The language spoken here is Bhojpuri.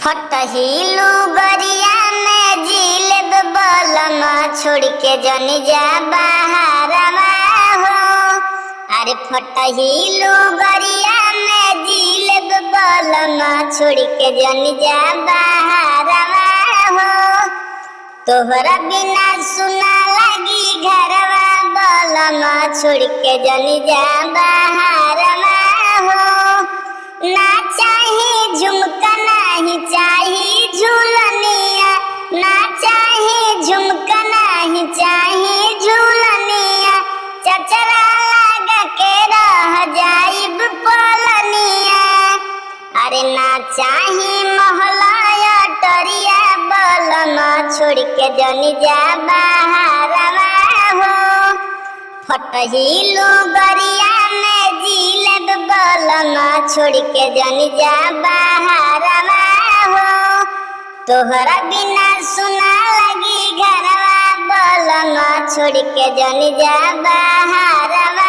फटहिलू गरिया में जिलेब बलमा छोड़ के जनी जा बहारवा हो। अरे फटहिलू गरिया में जिलेब बलमा छोड़ के जनी जा बहारवा हो। तोहरा बिना सुना लगी घरवा बलमा छोड़ के जनी जा बहारवा हो। ना चाही झुमका नहीं चाही झूलनिया, ना चाही झुमका नहीं चाही झूलनिया, चचरा लगा के रह जाइब पलनिया। अरे ना चाही मोहलाया टरिया बलमा छोड़ के जनी जा बहारवा हो। फटहिलू गरिया में जिलेब बलमा छोड़ के जनी जा बहारवा हो। तोहरा बिना सुना लगी घरवा बलमा छोड़ के जनी जा बहारवा।